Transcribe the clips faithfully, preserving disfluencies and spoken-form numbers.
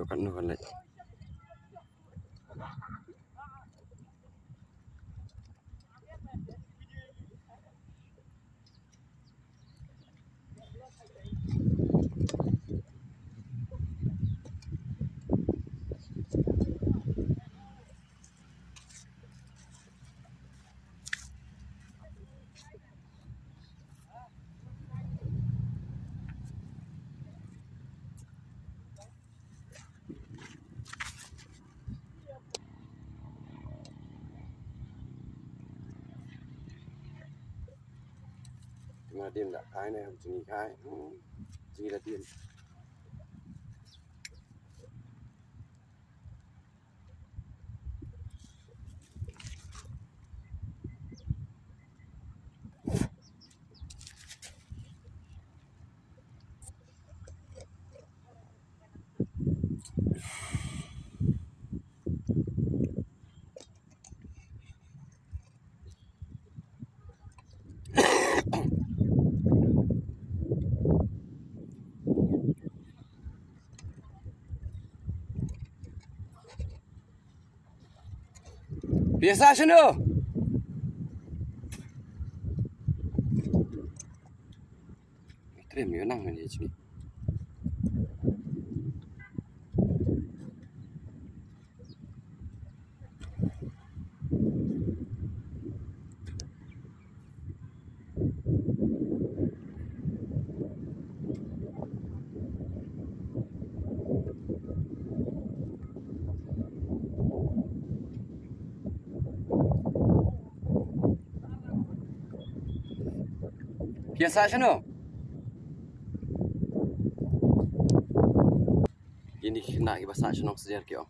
Katno kan leit. Nga dim da kai ne, jingkai. Hmm. Jingkai da dim. Phi sa shano? Trem ïa nang mane jingïa. Phi ïa sah shano? Kine ki khynnah kiba sah shnong sdang ki ong.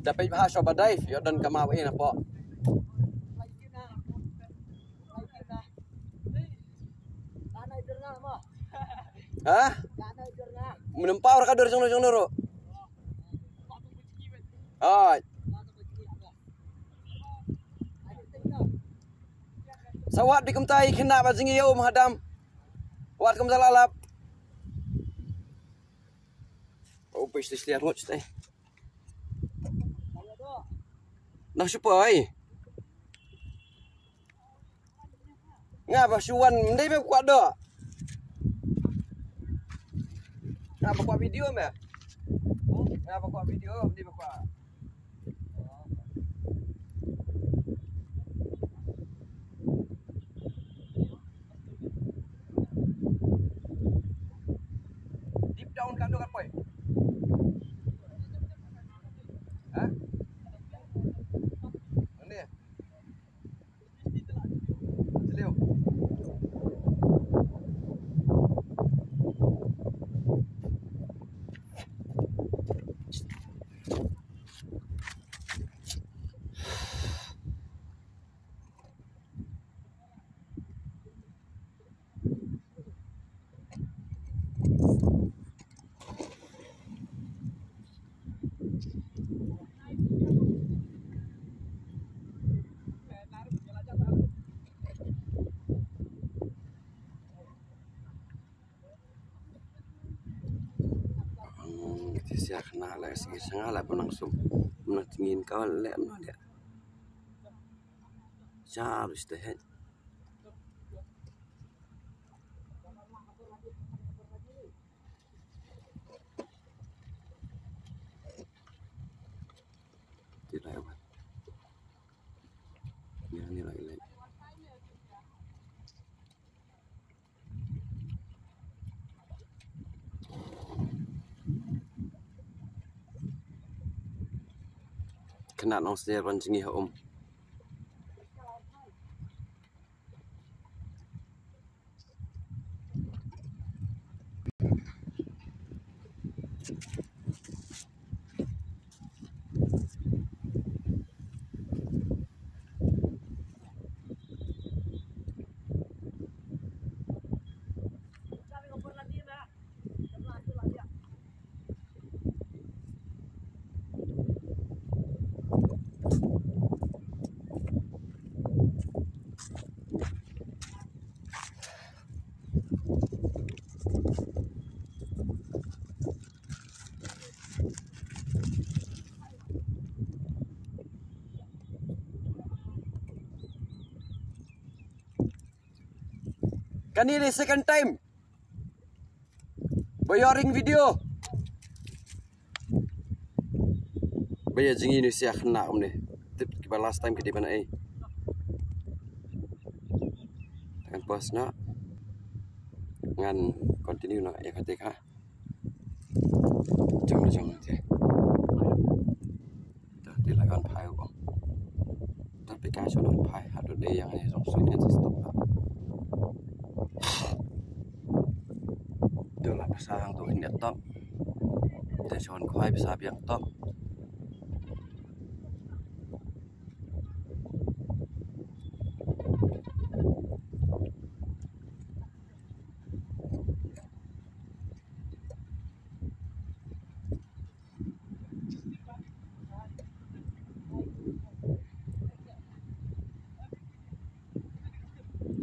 Da peit bha shuwa ba dei, ïoh don ka maw ïa na pok. Ha? Mynta ka dur jong jong dur. Hai. Sa wat bad kumta ïa ki khynnah ba jingïa um hadam. Wat kumta la lap. Oh, pis tis liat ngut stai. Nang shu poi. Nga ba shu wan, mdei ba kwah doh. Nga ba kwah video me. Nga ba kwah video, mdei ba kwah. Deep down kan doh kan poi. Ha? Mane? Hmm, ti sia khynnah la, sngi sngewbha la, ba nang sum. Mynta ngin ka leh no leh. Cha, biste het. Ti lai wan. Ïa ni lai lai. Khynnah nong sdang ban jngi ha um. Kane dei second time ba ïoh ring video. Ba ïa jingïohi ïa khynnah kumne. Tip kiba last time ki dei ban ai. Kan post noh. Ngan continue noh ïa kata ka. Jong jong te. Te la kan phai ko. Te phi ka shon phai haduh dei ïa ngi jong shu ngi stop. Te la pasa hangto ngi top. Te shon khwai pasa biang top.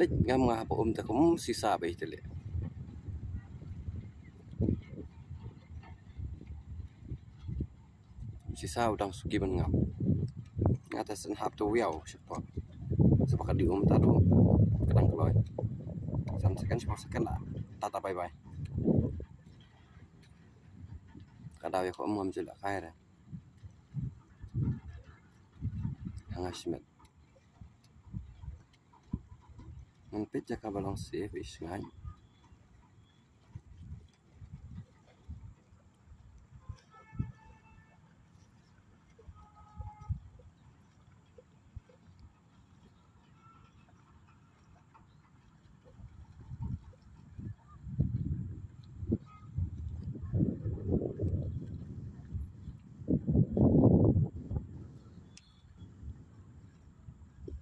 Leit ngam nga haba um te kum sisa ba ite leh. Sisa u dang suki ban ngam. Nga te sen hap tu wiaw shuwa. Shuwa ka di um ta du. Ka dang kloi. San second, shuwa second la. Tata bye bye. Ka daw ïa ka um ngam jula kai re. Hanga shimet. Ngan peit jaka ba long safe ish ngai.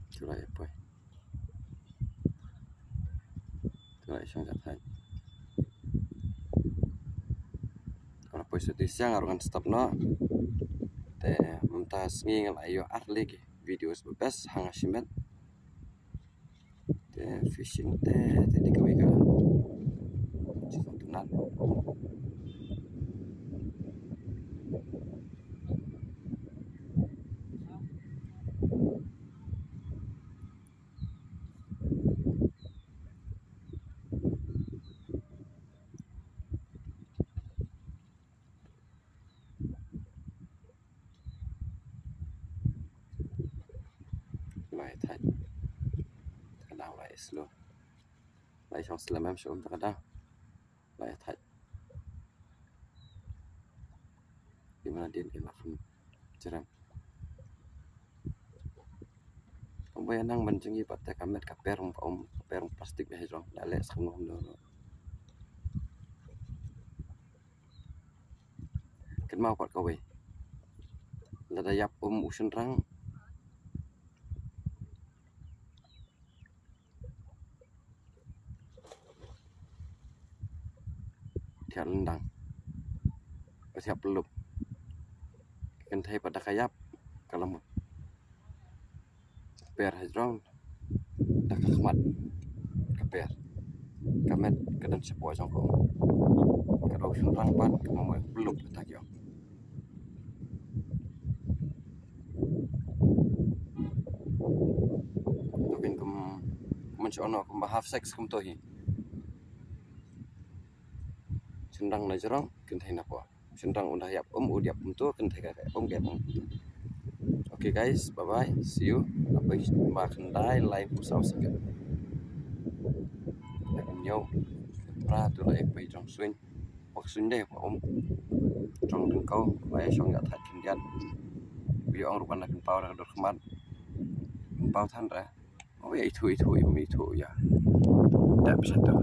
Chulai poi. Chulai shong jat hai. Kala poi shuti siang arungan stop noh. Te mynta sngi ngan la ïoh ar lei ki videos ba best hanga shimet. Te fishing te te di kawei ka. Shisha tu nan. Lai thait. Ka dang lai slow. Lai shong slem em shong ta ka dang. Lai thait. Di mana din ila kham jerem. Pambai nang ban jingïapat te ka met ka per um ka um ka per um plastik dei jong da leh skam nong do. Kynmaw pat kawei. Lada ïap um u shynrang. Thiah lyndang. Thiah pyllup. Kynthei pat da ka ïap ka la mut. Per hajrong da ka khmat ka per. Ka met ka dang shapoh jong ka um. Ka dang shynrang pat ka mut pyllup ka ta ki ong. To kin kum, kum shu ono kum ba half sex kum to hi. Shynrang na jrong, kynthei na poh. Shynrang un da ïap um, u ïap um to, kynthei ka ïap um, ka ïap um to. Okay guys, bye bye, see you. Apa ba khyndai lai phew saw second. Ïa ka ñiew. Pra tu la ïa pei jong suiñ. Bok suiñ dei ba um. Jong ding kau la ïa shong ïa thait khyndiat. Ïa ong ruh ban da pynpaw da ka dur khmat. Pynpaw than ra. Oh ïa ithuh ithuh ïa ithuh ïa. Dep sha tu.